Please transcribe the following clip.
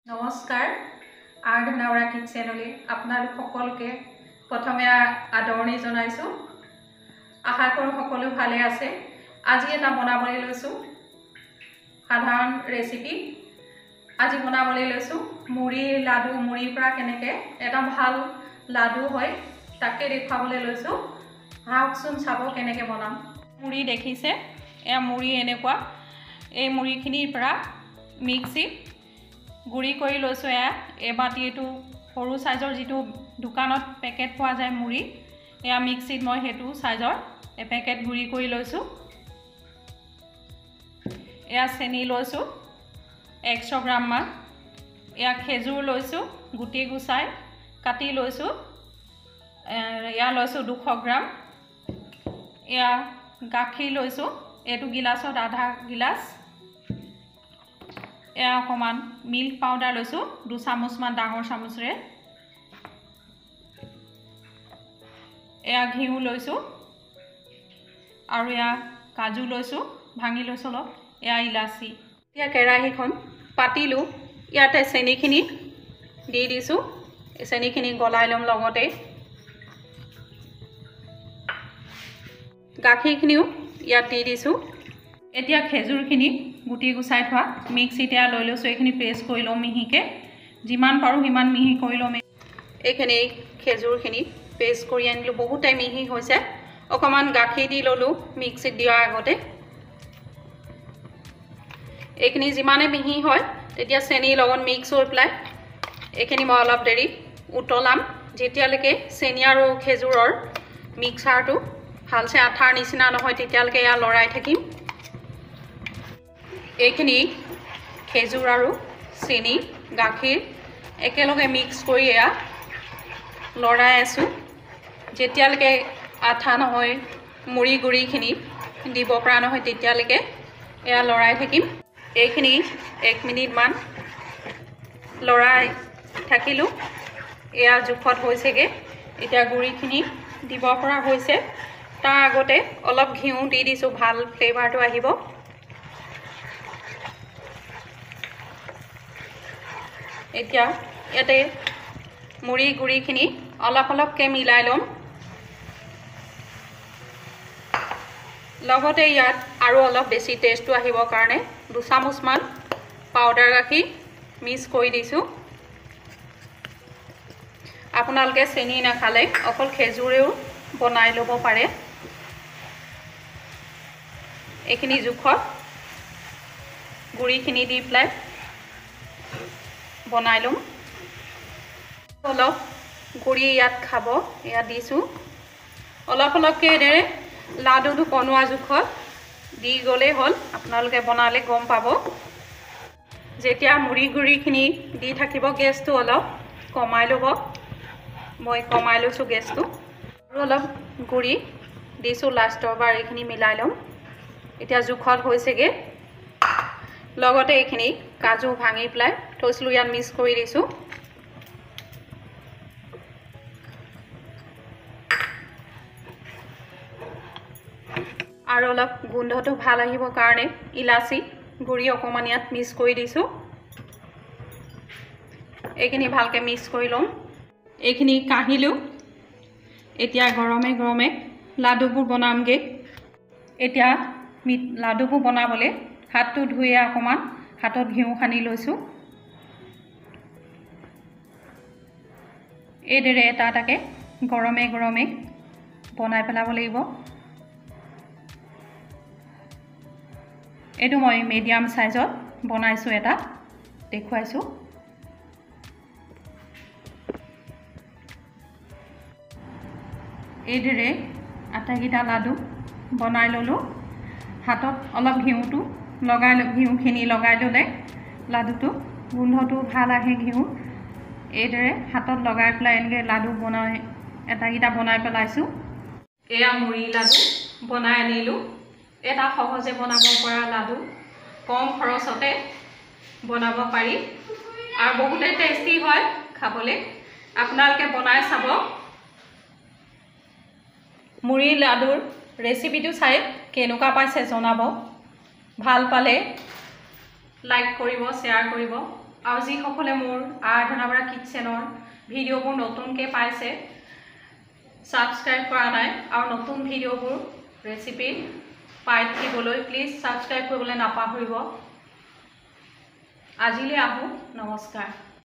নমস্কাৰ, আৰাধনাওৰা কিটচেনলৈ আপোনালোক সকলোকে প্ৰথমে আদৰণি জনাইছোঁ। আশা কৰোঁ সকলো ভালে আছে। আজি এটা বনাবলৈ লৈছোঁ সাধাৰণ ৰেচিপি। আজি বনাবলৈ লৈছোঁ মুড়িৰ লাডু। মুড়িৰ পৰা কেনেকৈ এটা ভাল লাডু হয় তাকে দেখুৱাবলৈ লৈছোঁ। আহকচোন চাব কেনেকৈ বনাম। মুড়ি দেখিছে, এয়া মুড়ি এনেকুৱা। এই মুড়িখিনিৰ পৰা মিক্সিত গুড়ি কৰি লৈছোঁ। এয়া এবাতি, এইটো সৰু চাইজৰ যিটো দোকানত পেকেট পোৱা যায় মুড়ি, এয়া মিক্সিত মই সেইটো চাইজৰ এপেকেট গুড়ি কৰি লৈছোঁ। এয়া চেনি লৈছোঁ 100 গ্ৰামমান। এয়া খেজুৰ লৈছোঁ, গুটি গুচাই কাটি লৈছোঁ। এয়া লৈছোঁ 200 গ্ৰাম। এয়া গাখীৰ লৈছোঁ, এইটো গিলাচত আধা গিলাচ। এয়া অকণমান মিল্ক পাউডাৰ লৈছোঁ, 2 চামুচমান ডাঙৰ চামুচেৰে। এয়া ঘিউ লৈছোঁ আৰু এয়া কাজু লৈছোঁ, ভাঙি লৈছোঁ অলপ। এয়া ইলাচি। এতিয়া কেৰাহীখন পাতিলোঁ, ইয়াতে চেনিখিনি দি দিছোঁ। চেনিখিনি গলাই ল'ম, লগতে গাখীৰখিনিও ইয়াত দি দিছোঁ। এতিয়া খেজুৰখিনি গুটি গুচাই থোৱা মিক্সিত এয়া লৈ লৈছোঁ। এইখিনি পেষ্ট কৰি ল'ম মিহিকৈ, যিমান পাৰোঁ সিমান মিহি কৰি ল'ম। এইখিনি খেজুৰখিনি পেষ্ট কৰি আনিলোঁ, বহুতে মিহি হৈছে। অকণমান গাখীৰ দি ল'লোঁ মিক্সিত দিয়াৰ আগতে। এইখিনি যিমানে মিহি হয় তেতিয়া চেনিৰ লগত মিক্স হৈ পেলাই এইখিনি মই অলপ দেৰি উতলাম, যেতিয়ালৈকে চেনি আৰু খেজুৰৰ মিক্সাৰটো ভালছে আঠাৰ নিচিনা নহয় তেতিয়ালৈকে এয়া লৰাই থাকিম। এইখিনি খেজুৰ আৰু চেনি গাখীৰ একেলগে মিক্স কৰি এয়া লৰাই আছোঁ, যেতিয়ালৈকে আঠা নহয়, মুড়ি গুড়িখিনি দিব পৰা নহয় তেতিয়ালৈকে এয়া লৰাই থাকিম। এইখিনি 1 মিনিটমান লৰাই থাকিলোঁ, এয়া জোখত হৈছেগৈ। এতিয়া গুড়িখিনি দিব পৰা হৈছে। তাৰ আগতে অলপ ঘিউ দি দিছোঁ, ভাল ফ্লেভাৰটো আহিব। এতিয়া ইয়াতে মুড়ি গুড়িখিনি অলপ অলপকৈ মিলাই ল'ম। লগতে ইয়াত আৰু অলপ বেছি টেষ্টটো আহিবৰ কাৰণে 2 চামুচমান পাউডাৰ গাখীৰ মিক্স কৰি দিছোঁ। আপোনালোকে চেনি নাখালে অকল খেজুৰেও বনাই ল'ব পাৰে। এইখিনি জোখত গুড়িখিনি দি পেলাই বনাই ল'ম। অলপ গুড়ি ইয়াত খাব, ইয়াত দিছোঁ। অলপ অলপকৈ এইদৰে লাডুটো বনোৱা জোখত দি গ'লেই হ'ল, আপোনালোকে বনালে গম পাব। যেতিয়া মুড়ি গুড়িখিনি দি থাকিব গেছটো অলপ কমাই ল'ব। মই কমাই লৈছোঁ গেছটো। আৰু অলপ গুড়ি দিছোঁ, লাষ্টৰ বাৰ এইখিনি মিলাই ল'ম। এতিয়া জোখত হৈছেগৈ। লগতে এইখিনি কাজু ভাঙি পেলাই থৈছিলোঁ, ইয়াত মিক্স কৰি দিছোঁ। আৰু অলপ গোন্ধটো ভাল আহিবৰ কাৰণে ইলাচি গুড়ি অকণমান ইয়াত মিক্স কৰি দিছোঁ। এইখিনি ভালকৈ মিক্স কৰি ল'ম। এইখিনি কাঢ়িলোঁ। এতিয়া গৰমে গৰমে লাডুবোৰ বনামগৈ। এতিয়া লাডুবোৰ বনাবলৈ হাতটো ধুই অকণমান হাতত ঘিউ সানি লৈছোঁ। এইদৰে এটা এটাকৈ গৰমে গৰমে বনাই পেলাব লাগিব। এইটো মই মিডিয়াম চাইজত বনাইছোঁ, এটা দেখুৱাইছোঁ। এইদৰে আটাইকেইটা লাডু বনাই ল'লোঁ। হাতত অলপ ঘিউটো লগাই, ঘিউখিনি লগাই ল'লে লাডুটো গোন্ধটো ভাল আহে ঘিউ। এইদৰে হাতত লগাই পেলাই এনেকৈ লাডু বনাই এটাকেইটা বনাই পেলাইছোঁ। এয়া মুড়ি লাডু বনাই আনিলোঁ। এটা সহজে বনাব পৰা লাডু, কম খৰচতে বনাব পাৰি আৰু বহুতে টেষ্টি হয় খাবলৈ। আপোনালোকে বনাই চাব। মুড়ি লাডুৰ ৰেচিপিটো চাই কেনেকুৱা পাইছে জনাব। ভাল পালে লাইক কৰিব, শ্বেয়াৰ কৰিব। আৰু যিসকলে মোৰ আৰাধনা বৰা কিটচেনৰ ভিডিঅ'বোৰ নতুনকৈ পাইছে, ছাবস্ক্ৰাইব কৰা নাই, আৰু নতুন ভিডিঅ'বোৰ ৰেচিপি পাই থাকিবলৈ প্লিজ ছাবস্ক্ৰাইব কৰিবলৈ নাপাহৰিব। আজিলৈ আহোঁ, নমস্কাৰ।